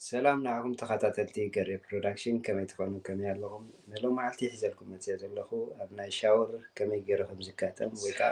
ሰላም ንዓኹም ተኸታተልቲ ገሬ ፕሮዳክሽን፣ ከመይ ትኾኑ? ከመይ ኣለኹም? ንሎሚ መዓልቲ ሒዘልኩም መፅየ ዘለኹ ኣብ ናይ ሻወር ከመይ ገይሩ ከም ዝጋጠም ወይ ከዓ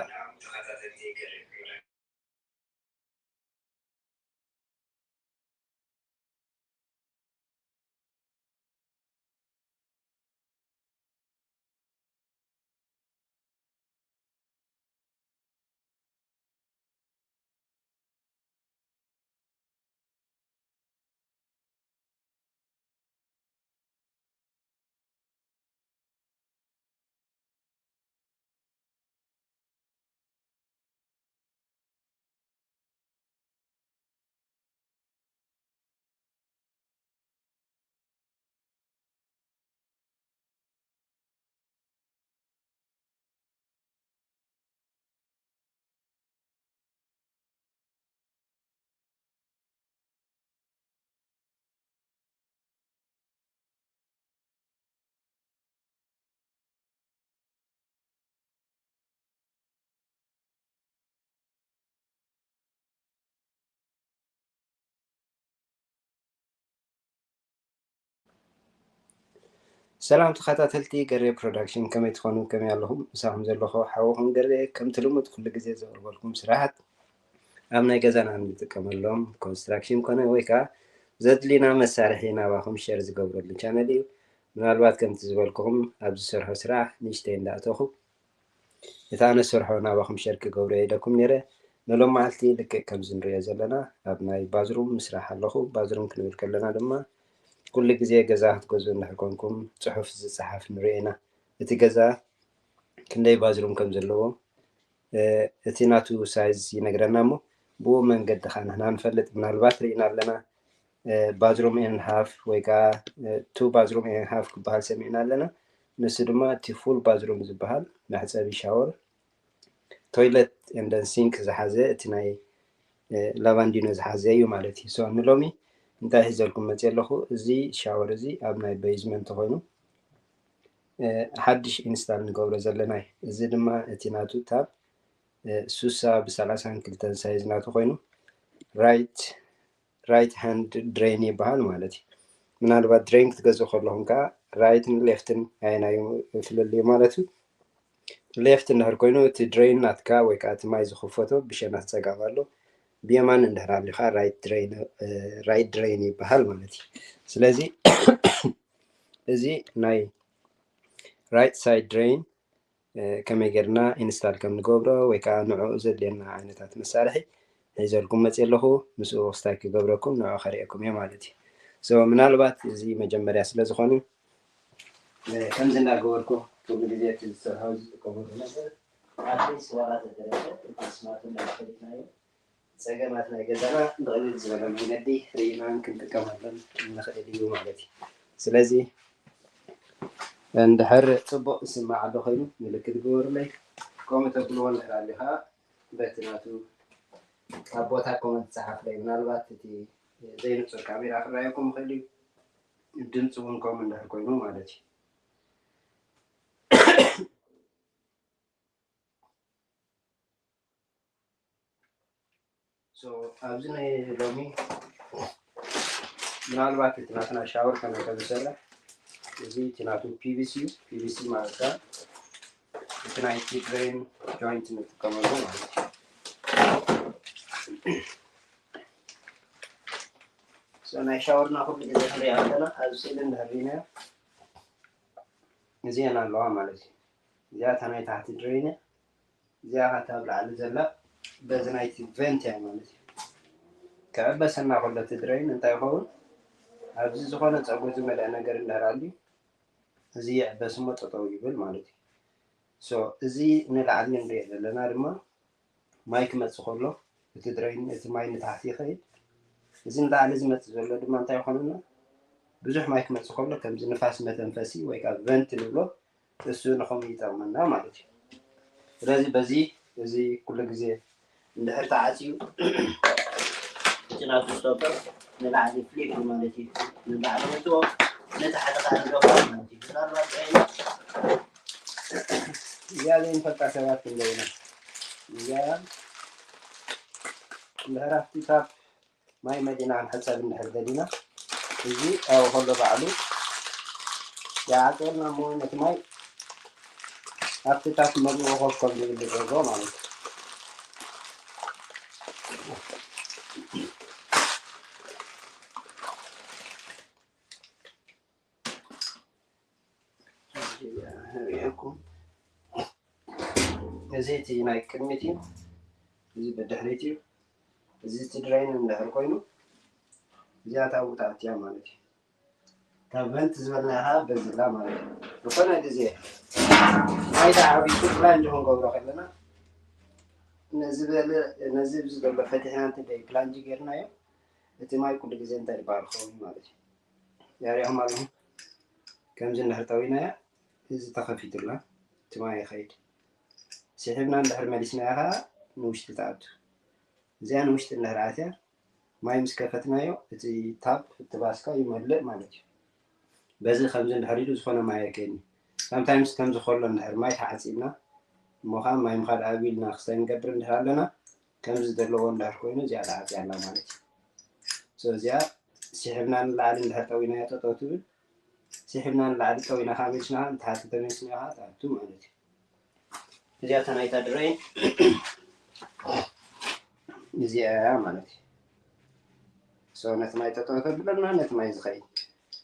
ሰላም ተኸታተልቲ ገሬ ፕሮዳክሽን፣ ከመይ ትኾኑ? ከመይ ኣለኹም? ምሳኹም ዘለኹ ሓውኹም ገሬ፣ ከምቲ ልሙድ ኩሉ ግዜ ዘቕርበልኩም ስራሓት ኣብ ናይ ገዛና እንጥቀመሎም ኮንስትራክሽን ኮነ ወይ ከዓ ዘድልዩና መሳርሒ ናባኹም ሸር ዝገብረሉ ቻነል እዩ። ምናልባት ከምቲ ዝበልኩኹም ኣብ ዝሰርሖ ስራሕ ንእሽተይ እንዳእተኹ እቲ ኣነ ዝሰርሖ ናባኹም ሸር ክገብሮ ኢለኩም ነይረ። ንሎም መዓልቲ ልክዕ ከምዚ ንሪኦ ዘለና ኣብ ናይ ባዝሩም ምስራሕ ኣለኹ። ባዝሩም ክንብል ከለና ድማ ኩሉ ግዜ ገዛ ክትገዝኡ እንድሕር ኮንኩም ጽሑፍ ዝጸሓፍ ንሪኦ ኢና። እቲ ገዛ ክንደይ ባዝሩም ከም ዘለዎ፣ እ፣ እቲ ናቱ ሳይዝ ይነግረና እሞ ብኡ መንገዲ ኸዓ ንሕና ንፈልጥ። ምናልባት ርኢና ኣለና፣ እ፣ ባዝሩም ኤን ሃፍ ወይ ከዓ፣ እ፣ ቱ ባዝሩም ኤን ሃፍ ክበሃል ሰሚዕና ኣለና። ንሱ ድማ እቲ ፉል ባዝሩም ዝበሃል መሕጸቢ ሻወር፣ ቶይለት ኤንደን ሲንክ ዝሓዘ፣ እቲ ናይ፣ እ፣ ላቫንዲኖ ዝሓዘ እዩ ማለት እዩ። ሶ ንሎሚ እንታይ ሒዘልኩም መፅየ ኣለኹ? እዚ ሻወር እዚ ኣብ ናይ ቤዝመንት ኮይኑ፣ እ፣ ሓድሽ ኢንስታል ንገብሮ ዘለና እዩ። እዚ ድማ እቲ ናቱ ታብ፣ እ፣ ሱሳ ብሰላሳን ክልተን ሳይዝ ናቱ ኮይኑ ራይት፣ ራይት ሃንድ ድሬን ይበሃል ማለት እዩ። ምናልባት ድሬን ክትገዝኡ ከለኹም ከዓ ራይትን ሌፍትን ኣየናዩ ፍልልዩ ማለት እዩ። ሌፍት እንድሕር ኮይኑ እቲ ድሬን ናትካ ወይ ከዓ እቲ ማይ ዝኽፈቶ ብሸነኽ ፀጋም ኣሎ። ብየማን እንድሕር ኣሊኻ ራይት ድሬን፣ እ፣ ራይት ድሬን ይበሃል ማለት እዩ። ስለዚ እዚ ናይ ራይት ሳይድ ድሬን፣ እ፣ ከመይ ጌርና ኢንስታል ከም ንገብሮ ወይ ከዓ ንዕኡ ዘድልየና ዓይነታት መሳርሒ ሒዘልኩም መፅየ ኣለኹ። ምስኡ ክስታይ ክገብረኩም ንዕኡ ከርእየኩም እየ ማለት እዩ። ሶ ምናልባት እዚ መጀመርያ ስለ ዝኾነ፣ እ፣ ከምዚ እንዳገበርኩ ኩሉ ግዜ እቲ ዝሰርሖ ዝጥቀመሉ ነበር ኣትሊስት ዋላ ተደረሰ እቲ ስማርት እንዳፈለጥናዮ ጸገማት ናይ ገዛና ብቕልል ዝበለ መንገዲ ርኢናን ክንጥቀመሉን ንኽእል እዩ ማለት እዩ። ስለዚ እንድሕር ጽቡቕ ይስማዕ ኣሎ ኮይኑ ምልክት ግበሩለይ። ከምኡ ተብልዎ እንድሕር ኣሊኻ በቲ ናቱ ኣብ ቦታ ኮመንት ጸሓፍለይ። ምናልባት እቲ ዘይንጹር ካሜራ ክረኣየኩም ይኽእል እዩ። ድምፂ እውን ከምኡ እንድሕር ኮይኑ ማለት እዩ። ሶ ኣብዚ ናይ ሎሚ ምናልባት እቲ ናትና ሻወር ከመይ ከም ዝሰርሕ፣ እዚ እቲ ናቱ ፒ ቪ ሲ እዩ። ፒ ቪ ሲ ማለት ከዓ እቲ ናይቲ ድሬን ጆይንት ንጥቀመሉ ማለት እዩ። ሶ ናይ ሻወርና ኩሉ ግዜ ክንሪኣ ከለና ኣብ ስእሊ እንድሕር ርኢናዮ እዚአን ኣለዋ ማለት እዩ። እዚኣ እታ ናይ ታሕቲ ድሬን እያ። እዚኣ ኸዓ እታ ኣብ ላዕሊ ዘላ በዚ ናይቲ ቨንት እያ ማለት እዩ። ክዕበሰና ከሎ እቲ ድሬን እንታይ ይኸውን? ኣብዚ ዝኾነ ጸጉሪ ዝመልአ ነገር እንድሕር ኣልዩ እዚ ይዕበስ እሞ ጠጠው ይብል ማለት እዩ። ሶ እዚ ንላዕሊ ንሪኦ ዘለና ድማ ማይ ክመጽእ ከሎ እቲ ድሬን እቲ ማይ ንታሕቲ ይኸይድ። እዚ ንላዕሊ ዝመጽእ ዘሎ ድማ እንታይ ይኾነና? ብዙሕ ማይ ክመጽእ ከሎ ከምዚ ንፋስ መተንፈሲ ወይ ከዓ ቨንት ንብሎ እሱ ንኸምኡ ይጠቕመና ማለት እዩ። ስለዚ በዚ እዚ ኩሉ ግዜ እንድሕር ተዓፅዩ እቲ ናቱ ስቶፐር ንላዕሊ ፍሊፕ ማለት እዩ። ንላዕሊ ወፅኦ ንታሕቲ ከዓ ንገባ ማለት እዩ። ምናልባት እዚኣ ዘይንፈልጣ ሰባት ክንደይና እዚኣ እንድሕር ኣብቲ ታፕ ማይ መሊእና ክንሕፀብ እንድሕር ደሊና እዚ ኣብኡ ከሎ ባዕሉ ይዓጽወልና እሞ ነቲ ማይ ኣብቲ ታፍ መግብኡ ኮፍ ከም ዝብል ይገብሮ ማለት እዩ። እዚ እቲ ናይ ቅድሚት እዩ። እዚ ብድሕሪት እዩ። እዚ እቲ ድሬን እንድሕር ኮይኑ እዚኣ እታ ውጣት እያ ማለት እዩ። ካብ ቨንት ዝበልናያ ከዓ በዚላ ማለት እዩ። ዝኾነ ግዜ ማይ ተዓቢሱ ፕላንጅ ክንገብሮ ከለና ነዚ በለ ነዚ ኣብዚ ዘሎ ፈቲሕና እንተ ደይ ፕላንጅ ጌርናዮ እቲ ማይ ኩሉ ግዜ እንታይ ዝበሃል ክኸውን ማለት እዩ። ያሪኹም ኣለኹም ከምዚ እንድሕር ጠዊናያ እዚ ተኸፊቱላ እቲ ማይ ይኸይድ። ስሒብና እንድሕር መሊስናያ ከዓ ንውሽጢ ትኣቱ። እዚኣ ንውሽጢ እንድሕር ኣትያ ማይ ምስ ከፈትናዮ እቲ ታፕ እቲ ባስካ ይመልእ ማለት እዩ። በዚ ከምዚ እንድሕር ኢሉ ዝኾነ ማይ ኣይከይድን። ሳምታይምስ ከምዚ ከሎ እንድሕር ማይ ተዓፂብና እሞ ከዓ ማይ ምኻድ ኣብልና ክስታይ ንገብር እንድሕር ኣለና ከምዚ ዘለዎ እንድሕር ኮይኑ እዚኣ ተዓፅያ ኣላ ማለት እዩ። So እዚኣ ስሒብና ንላዕሊ እንድሕር ጠዊናዮ ጠጠው ትብል። ስሒብና ንላዕሊ ጠዊና ከዓ መሊስና ንታሕቲ ተመሊስና ከዓ ትኣቱ ማለት እዩ። እዚኣ እታ ናይታ ድሬን እዚኣ እያ ማለት እዩ። So ነቲ ማይ ጠጠው ተብለና ነቲ ማይ ዝኸይድ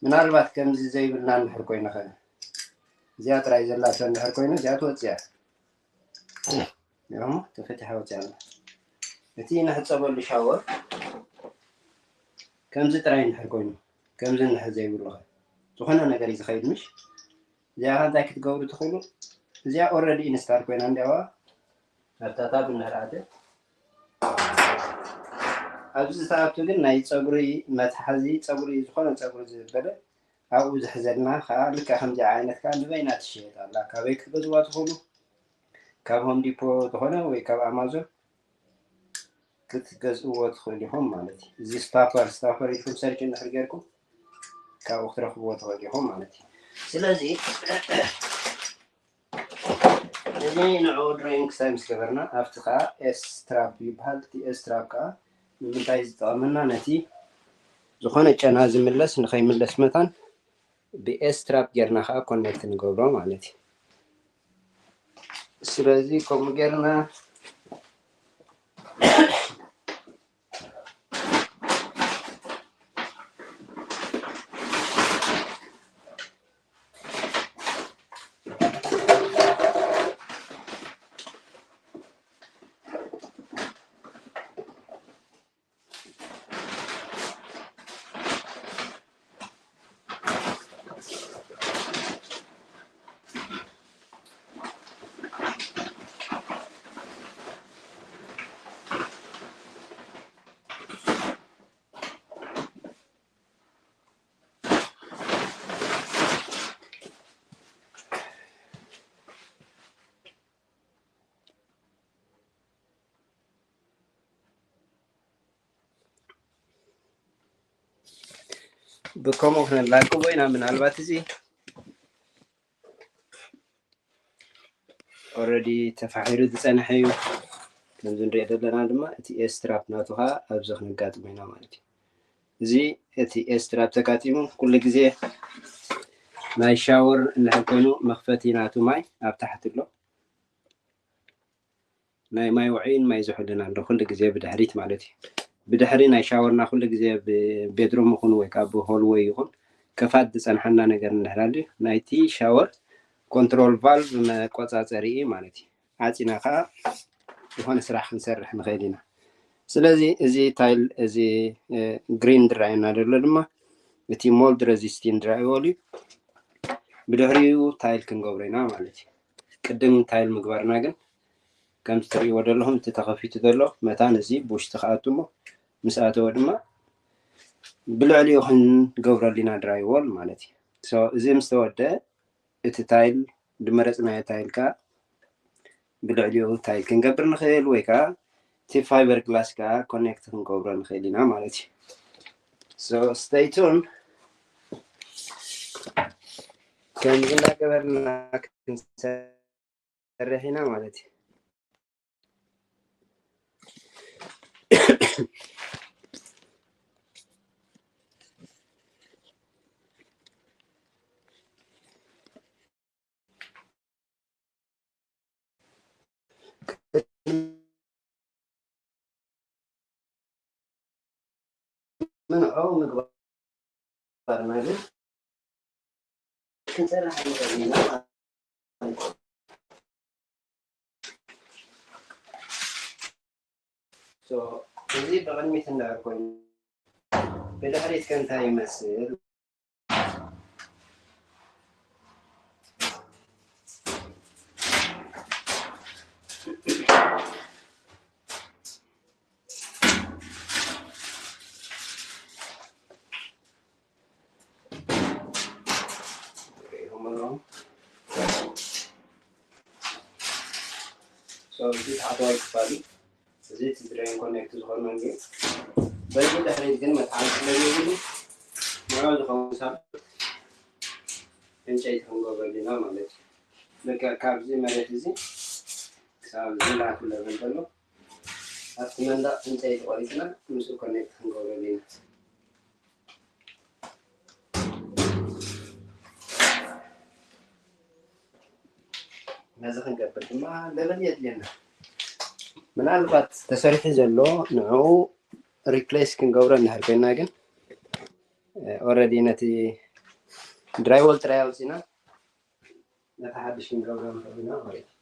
ምናልባት ከምዚ ዘይብልና እንድሕር ኮይንኸ እዚኣ ጥራይ ዘላቶ እንድሕር ኮይኑ እዚኣ ትወፅያ እሞ ተፈቲሓ ወፅያ ኣላ። እቲ ንሕፀበሉ ሻወር ከምዚ ጥራይ እንድሕር ኮይኑ ከምዚ እንድሕር ዘይብሉ ኸ ዝኾነ ነገር እዩ ዝኸይድ ምሽ እዚኣ ኸ እንታይ ክትገብሩ ትኽእሉ? እዚኣ ኦረዲ ኢንስታል ኮይና እንዲያዋ ኣብታ ታብ እንድሕር ኣትያ ኣብዚ ዝተኣቱ ግን ናይ ፀጉሪ መትሓዚ ፀጉሪ ዝኾነ ፀጉሪ ዝበለ ኣብኡ ዝሕዘልና ከዓ ልክዕ ከምዚኣ ዓይነት ከዓ ንበይና ትሽየጥ ኣላ። ካበይ ክትገዝዋ ትኽእሉ? ካብ ሆም ዲፖ ዝኾነ ወይ ካብ ኣማዞን ክትገዝእዎ ትኽእሉ ኢኹም ማለት እዩ። እዚ ስታፐር ስታፐር ኢልኩም ሰርች እንድሕር ጌርኩም ካብኡ ክትረኽብዎ ትኽእሉ ኢኹም ማለት እዩ። ስለዚ እዚ ንዕኡ ድሬን ክሳይ ምስ ገበርና ኣብቲ ከዓ ኤስ ትራፕ ይበሃል። እቲ ኤስ ትራፕ ከዓ ንምንታይ ዝጠቕመና ነቲ ዝኾነ ጨና ዝምለስ ንኸይምለስ መታን ብኤስ ትራፕ ጌርና ከዓ ኮኔክት ንገብሮ ማለት እዩ። ስለዚ ከምኡ ጌርና ብከምኡ ክነላቅቦ ኢና። ምናልባት እዚ ኦረዲ ተፋሒሩ ዝፀንሐ እዩ። ከምዚ ንሪኦ ዘለና ድማ እቲ ኤስትራፕ ናቱ ከዓ ኣብዚ ክነጋጥሞ ኢና ማለት እዩ። እዚ እቲ ኤስትራፕ ተጋጢሙ ኩሉ ግዜ ናይ ሻወር እንድሕር ኮይኑ መኽፈቲ ናቱ ማይ ኣብ ታሕቲ ኣሎ። ናይ ማይ ውዑይን ማይ ዝሑልን ኣሎ ኩሉ ግዜ ብድሕሪት ማለት እዩ። ብድሕሪ ናይ ሻወርና ኩሉ ግዜ ብቤድሩም ይኹን ወይ ከዓ ብሆልወይ ይኹን ከፋት ዝፀንሓና ነገር እንድሕር ኣልዩ ናይቲ ሻወር ኮንትሮል ቫልቭ መቆፃፀሪ እዩ ማለት እዩ። ዓፂና ከዓ ዝኾነ ስራሕ ክንሰርሕ ንኽእል ኢና። ስለዚ እዚ ታይል እዚ ግሪን ዝረኣየና ዘሎ ድማ እቲ ሞልድ ረዚስቲን ድራይ ዎል እዩ። ብድሕሪኡ ታይል ክንገብሮ ኢና ማለት እዩ። ቅድም ታይል ምግባርና ግን ከምዚ ትርእይዎ ዘለኹም እቲ ተኸፊቱ ዘሎ መታን እዚ ብውሽጢ ክኣቱ እሞ ምስ ኣተወ ድማ ብልዕሊኡ ክንገብረሉ ኢና ድራይ ዎል ማለት እዩ። So እዚ ምስ ተወደ እቲ ታይል ዝመረፅናዮ ታይል ከዓ ብልዕሊኡ ታይል ክንገብር ንኽእል ወይ ከዓ እቲ ፋይበር ግላስ ከዓ ኮኔክት ክንገብሮ ንኽእል ኢና ማለት እዩ። So stay tuned። ከምዚ እናገበርና ክንሰርሕ ኢና ማለት እዩ። ምንዖ ምግባርና ግን ክንሰርሕ ንኽእል ኢና ማለት እዩ። So፣ እዚ ብቕድሚት እንድሕር ኮይኑ፣ ብድሕሪት ከ እንታይ ይመስል? ሪኢኹም ኣለኹም። So፣ እዚ ታሕተዋይ ክፋል እዩ። እዚ እቲ ድሬን ኮኔክት ዝኾነ መንገዲ። በዚ ድሕሪት ግን መትሓዚ ስለ ዘይብሉ፣ ንዕኡ ዝኸውን ሳብ ዕንጨይቲ ክንገብረሉ ኢና ማለት እዩ። ልክዕ ካብዚ መሬት እዚ ክሳብ እዚ ንኣቱ ለቨል ዘሎ፣ ኣብቲ መንደቕ ዕንጨይቲ ቆሪጽና ምስኡ ኮኔክት ክንገብረሉ ኢና። ነዚ ክንገብር ድማ ለቨል የድልየና። ምናልባት ተሰሪሑ ዘሎ ንዕኡ ሪፕሌስ ክንገብሮ እንድሕር ኮይና ግን፣ ኦልሬዲ ነቲ ድራይዎል ጥራይ ኣውፂና ነቲ ሓድሽ ክንገብሮ ንኽእል ኢና ማለት እዩ።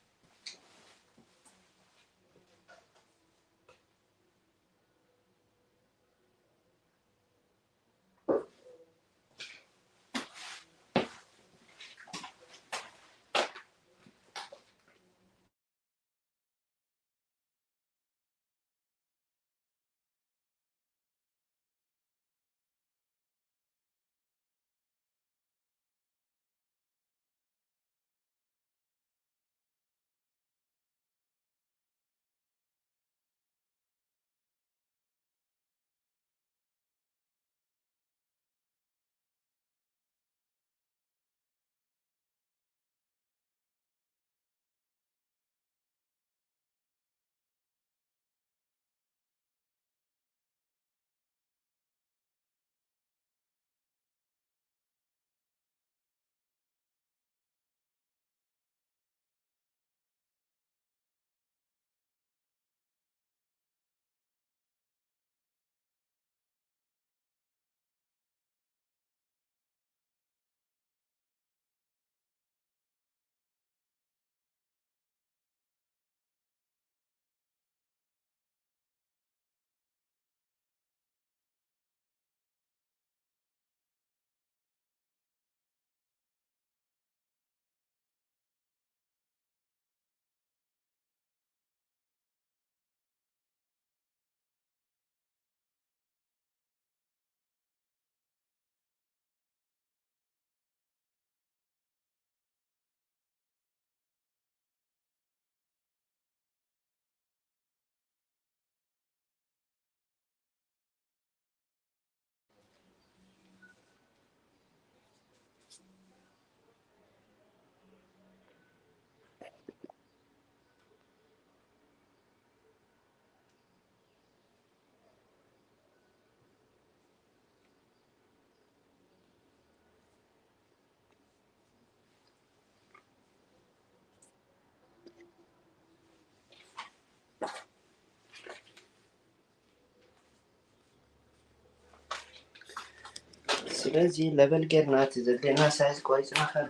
ስለዚ ለቨል ጌርና እቲ ዘድልየና ሳይዝ ቆሪፅና ካብ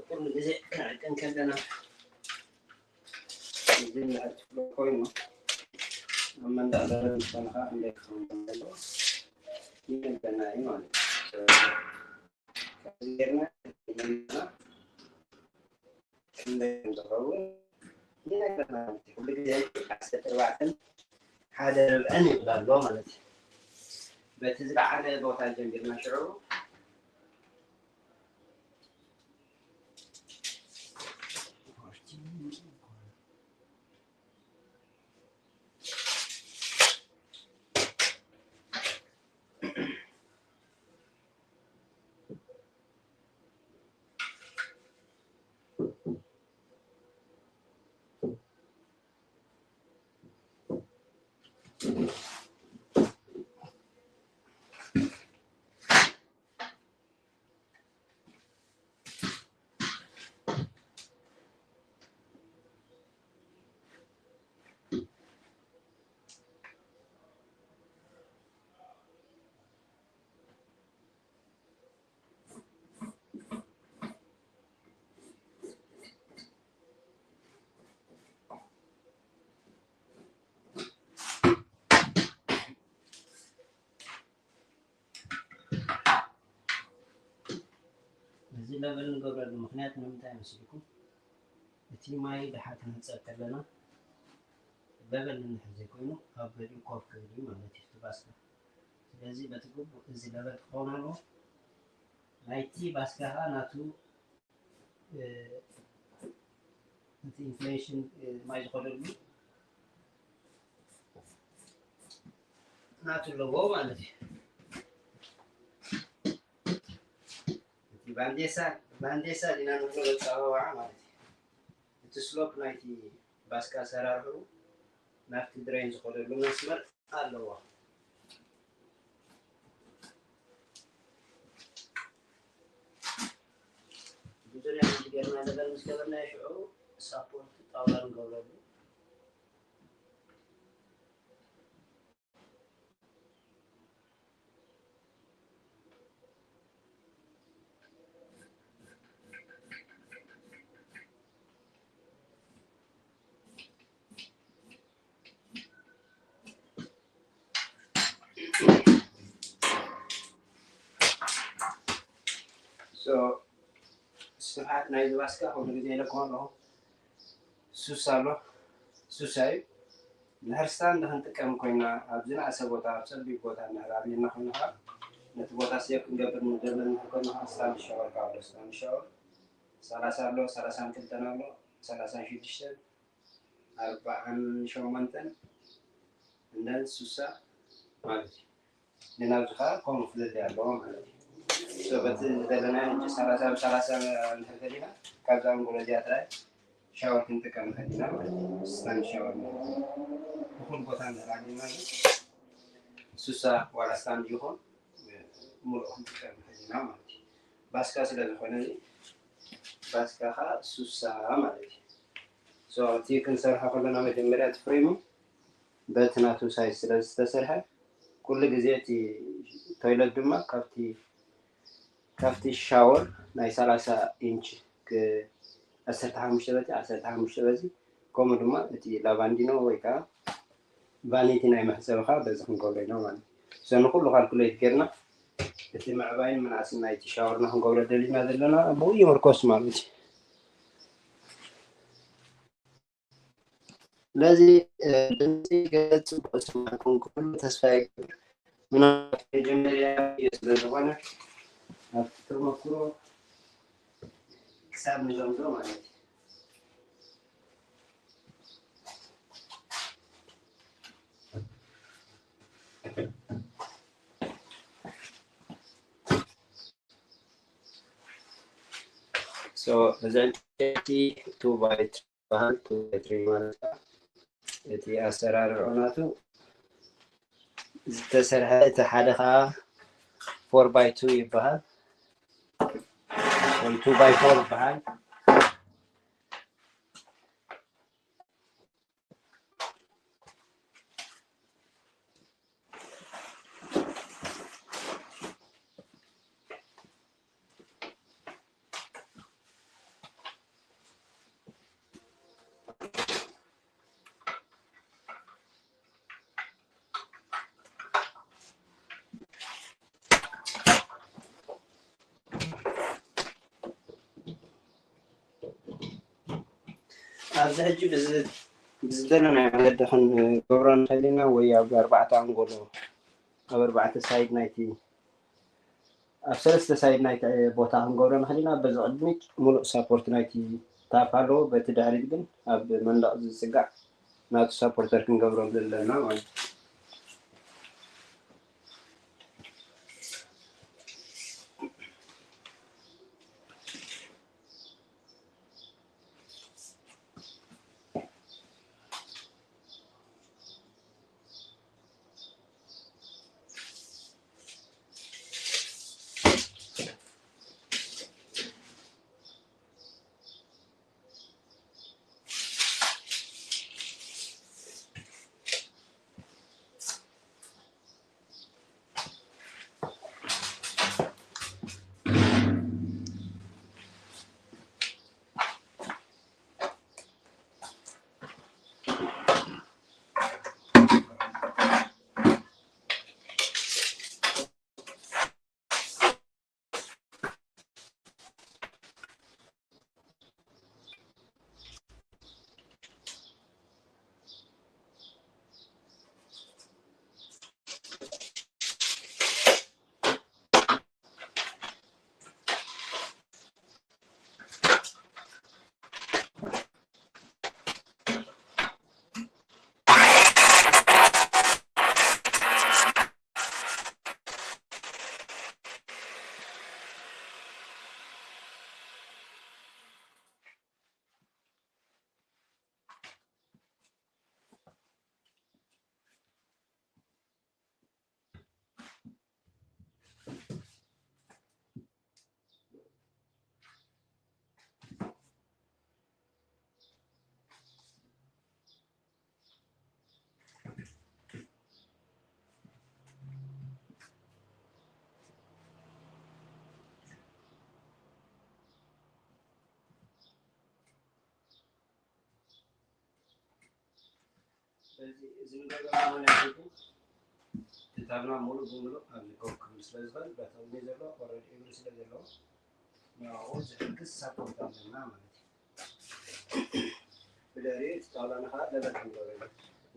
ኩሉ ግዜ ክንዕቅን ከለና እዚ ንዕቅን ኮይኑ ኣብ መንደቕ ደረጃ ዝኾነ ከዓ ክንደይ ክኸውን ከም ዘለዎ ይነግረና እዩ ማለት እዩ። ስለዚ ከምዚ ጌርና ክንደይ ከም ዝኸውን ይነግረና ማለት እዩ። ኩሉ ግዜ ዓሰርተ ኣርባዕተን ሓደ ርብዕን ይብል ኣሎ ማለት እዩ። በቲ ዝለዓለ ቦታ ጀሚርና ሽዑ እዚ ለበል ንገብረሉ ምኽንያት ንምንታይ መስልኩም? እቲ ማይ ድሓር ክንሕጸብ ከለና ለበል እንድሕር ዘይኮይኑ ኣብ ገሊኡ ኮፍ ክብል እዩ ማለት እዩ እቲ ባስካ። ስለዚ በቲ ግቡእ እዚ ለበል ክኸውን ኣለዎ። ናይቲ ባስካ ኸኣ ናቱ እቲ ኢንፍሌሽን ማይ ዝኸደሉ ናቱ ኣለዎ ማለት እዩ። እቲ ባንዴሳ ባንዴሳ ዲና ንብሎ ዘፀዋውዓ ማለት እዩ። እቲ ስሎፕ ናይቲ ባስካ ኣሰራርሑ ናብቲ ድሬን ዝኸደሉ መስመር ኣለዎ። ብዙርያ ሓንቲ ጌርና ለበል ምስ ገበርናዮ ሽዑ ሳፖርት ጣውላ ንገብረሉ። ስፍሓት ናይ ዝባስካ ኩሉ ግዜ ኢለኩም ኣለኹ። ሱሳ ኣሎ። ሱሳ እዩ። ንድሕር ስታንድ ክንጥቀም ኮይና ኣብ ዝነኣሰ ቦታ ኣብ ጸቢብ ቦታ እንድሕር ኣብልና ኮይኑ ከዓ ነቲ ቦታ ሴፍ ክንገብር ንደሊ እንድሕር ኮይና ከዓ ስታንድ ሻወር ከዓ ኣሎ። ስታንድ ሻወር ሰላሳ ኣሎ፣ ሰላሳን ክልተን ኣሎ፣ ሰላሳን ሽዱሽተን፣ ኣርባዓን ሸሞንተን እንደን ሱሳ ማለት እዩ። ንናብዚ ከዓ ከምኡ ፍልልይ ኣለዎ ማለት እዩ። So በቲ ዝደለናዮ ሕጂ ሰላሳ ብሰላሳ እንድሕር ገዲና ካብዛ ኣንጎሎ እዚኣ ጥራይ ሻወር ክንጥቀም ንኽእል ኢና ማለት እዩ። ስታንድ ሻወር ማለት እዩ። እኹል ቦታ እንድሕር ኣሊና ግን ሱሳ ዋላ ስታንድ ይኹን ሙሉእ ክንጥቀም ንኽእል ኢና ማለት እዩ። ባስካ ስለ ዝኾነ እዚ ባስካ ከዓ ሱሳ ማለት እዩ። So እቲ ክንሰርሖ ከለና መጀመርያ እቲ ፍሬሙ በቲ ናቱ ሳይዝ ስለ ዝተሰርሐ ኩሉ ግዜ እቲ ቶይለት ድማ ካብቲ ካብቲ ሻወር ናይ ሰላሳ ኢንች ክ- ዓሰርተ ሓሙሽተ በቲ ዓሰርተ ሓሙሽተ በዚ ከምኡ ድማ እቲ ላቫንዲኖ ወይ ከዓ ቫኒቲ ናይ መሕፀቢ ከዓ በዚ ክንገብሮ ኢና ማለት እዩ። So ንኩሉ ካልኩሌት ጌርና እቲ ምዕባይን ምንኣስን ናይቲ ሻወርና ክንገብሮ ደሊና ዘለና ብኡ ይምርኮስ ማለት እዩ። ስለዚ ድምፂ ገለ ፅቡቅ ዝሰማዕኩም ክህሉ ተስፋ ይገብር። ምናልባት መጀመርያ ቪድዮ ስለ ዝኾነ ኣብቲ ተመክሮ ክሳብ ንለምዶ ማለት እዩ። So እዚ ዕንጨይቲ ቱ ባይ ትሪ ይበሃል። ቱ ባይ ትሪ ማለት ከዓ እቲ ኣሰራርዑ ናቱ ዝተሰርሐ፣ እቲ ሓደ ከዓ ፎር ባይ ቱ ይበሃል ወይ ቱ ባይ ፎር ይበሃል። ኣብዚ ሕጂ ብዝ- ብዝደለናዮ መገዲ ክንገብሮ ንኽእል ኢና፣ ወይ ኣብ ኣርባዕተ ኣንጎሎ ኣብ ኣርባዕተ ሳይድ ናይቲ ኣብ ሰለስተ ሳይድ ናይቲ ቦታ ክንገብሮ ንኽእል ኢና። በዚ ቅድሚት ሙሉእ ሳፖርት ናይቲ ታፕ ኣለዎ፣ በቲ ድሕሪት ግን ኣብ መንደቕ ዝጽጋዕ ናቱ ሳፖርተር ክንገብረሉ ኣለና ማለት እዩ። ስለዚ እዚ ንገብሮ ማለት እዩ። ትታብና ሙሉእ ብሙሉእ ኣብዚ ኮንክሪት ስለ ዝኽእል በቶም ዘሎ ኦረዲ እግሪ ስለ ዘለዎ ንዕኡ ዝሕግዝ ሳፖርት ኣለና ማለት እዩ። ብድሕሪኡ እቲ ጣውላና ከዓ ለበል ክንገብረሉ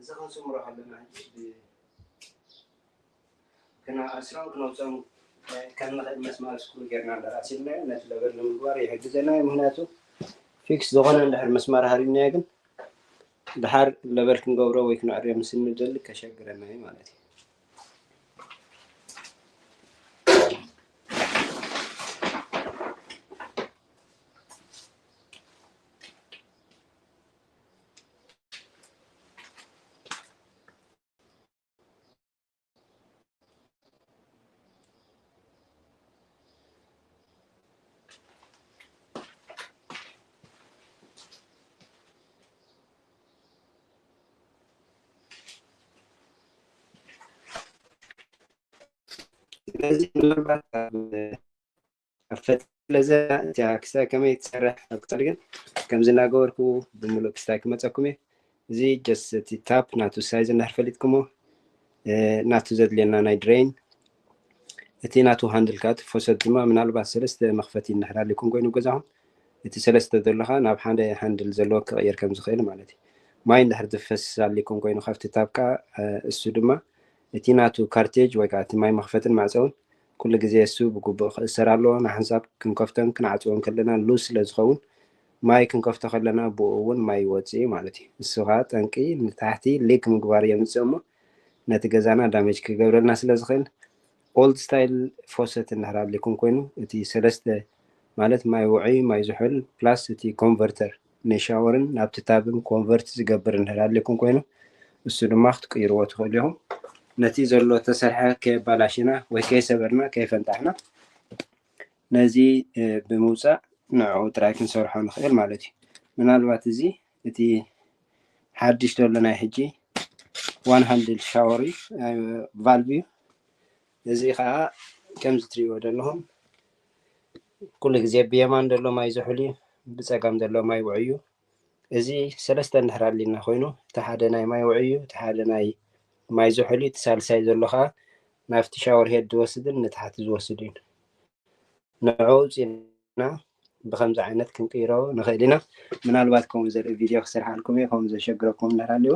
እዚ ክንስምሮ ከለና ሕጂ ብ- ክነኣስሮም ክነውፅኦም ከም ንኽእል መስማር ስክሩ ጌርና እንዳኣሲልናዮ ነቲ ለበል ንምግባር ይሕግዘና እዩ። ምክንያቱ ፊክስ ዝኾነ እንድሕር መስማር ሃሪምናዮ ግን ድሓር ለበል ክንገብሮ ወይ ክነዕርዮ ምስ እንደሊ ከሸግረና እዩ ማለት እዩ። ስለዚ ምናልባት ኣብ ኣብ ፈተነ ስለዘ እቲኣ ክሳብ ከመይ ትሰርሕ ኣብ ክሳድ ግን ከምዚ እናገበርኩ ብምሉእ ክስታይ ክመፀኩም እየ። እዚ ጀስት እቲ ታፕ ናቱ ሳይዝ እንድሕር ፈሊጥኩሞ ናቱ ዘድልየና ናይ ድሬን እቲ ናቱ ሃንድል ከዓ እቲ ፎሰት ድማ ምናልባት ሰለስተ መኽፈቲ እንድሕር ኣሊኩም ኮይኑ ገዛኹም እቲ ሰለስተ ዘለኻ ናብ ሓደ ሃንድል ዘለዎ ክቕየር ከም ዝኽእል ማለት እዩ። ማይ እንድሕር ዝፈስስ ኣሊኩም ኮይኑ ካብቲ ታፕ ከዓ እሱ ድማ እቲ ናቱ ካርቴጅ ወይ ከዓ እቲ ማይ መኽፈትን ማዕፀውን ኩሉ ግዜ እሱ ብግቡእ ክእሰር ኣለዎ። ንሓንሳብ ክንከፍቶን ክንዓፅዎን ከለና ሉዝ ስለ ዝኸውን ማይ ክንከፍቶ ከለና ብኡ እውን ማይ ይወፅእ እዩ ማለት እዩ። እሱ ከዓ ጠንቂ ንታሕቲ ሊክ ምግባር የምፅእ እሞ ነቲ ገዛና ዳሜጅ ክገብረልና ስለ ዝኽእል ኦልድ ስታይል ፎሰት እንድሕር ኣድሊኩም ኮይኑ እቲ ሰለስተ ማለት ማይ ውዑይ ማይ ዝሑል ፕላስ እቲ ኮንቨርተር ንሻወርን ናብቲ ታብን ኮንቨርት ዝገብር እንድሕር ኣድሊኩም ኮይኑ እሱ ድማ ክትቅይርዎ ትኽእሉ ኢኹም። ነቲ ዘሎ ተሰርሐ ከየባላሽና ወይ ከየሰበርና ከየፈንጣሕና ነዚ ብምውፃእ ንዕኡ ጥራይ ክንሰርሖ ንኽእል ማለት እዩ። ምናልባት እዚ እቲ ሓድሽ ዘሎ ናይ ሕጂ ዋን ሃንድል ሻወር እዩ ቫልቭ እዩ። እዚ ከዓ ከምዚ ትሪእዎ ዘለኹም ኩሉ ግዜ ብየማን ዘሎ ማይ ዝሑል እዩ፣ ብፀጋም ዘሎ ማይ ውዑይ እዩ። እዚ ሰለስተ እንድሕር ኣሊና ኮይኑ እቲ ሓደ ናይ ማይ ውዑይ እዩ፣ እቲ ሓደ ናይ ማይ ዝሑል እዩ፣ እቲ ሳልሳይ ዘሎ ከዓ ናብቲ ሻወር ሄድ ዝወስድን ንታሕቲ ዝወስድ እዩ። ንዕኡ ውፂና ብከምዚ ዓይነት ክንቅይሮ ንኽእል ኢና። ምናልባት ከምኡ ዘርኢ ቪድዮ ክሰርሓልኩም እየ፣ ከምኡ ዘሸግረኩም እንድሕር ኣልዩ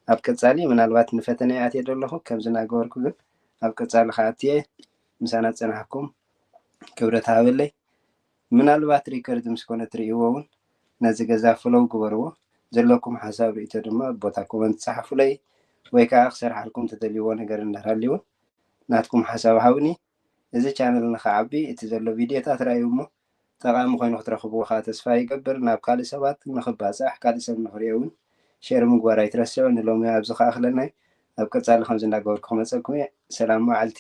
ኣብ ቀፃሊ ምናልባት ንፈተነ እየ ኣትየ ዘለኹ ከምዚ እናገበርኩ ግን ኣብ ቀፃሊ ከዓ ኣትየ ምሳና ዝፀናሕኩም ክብረት ሃበለይ። ምናልባት ሪከርድ ምስ ኮነ ትርእይዎ እውን ነዚ ገዛ ፍሎው ግበርዎ። ዘለኩም ሓሳብ ርእቶ ድማ ቦታ ኮመንት ጸሓፉለይ ወይ ከዓ ክሰርሓልኩም ትደልይዎ ነገር እንድሕር ሃልዩ እውን ናትኩም ሓሳብ ሃቡኒ። እዚ ቻነል ንኽዓቢ እቲ ዘሎ ቪድዮታት ርኣዩ እሞ ጠቓሚ ኮይኑ ክትረኽብዎ ከዓ ተስፋ ይገብር። ናብ ካልእ ሰባት ንኽባፃሕ ካልእ ሰብ ንኽርእዮ እውን ሼር ምግባር ኣይትረስዑ። ንሎሚ ኣብዚ ከኣኽለናይ ኣብ ቀፃሊ ከምዚ እናገበርኩ ክመፀኩም እየ። ሰላም መዓልቲ።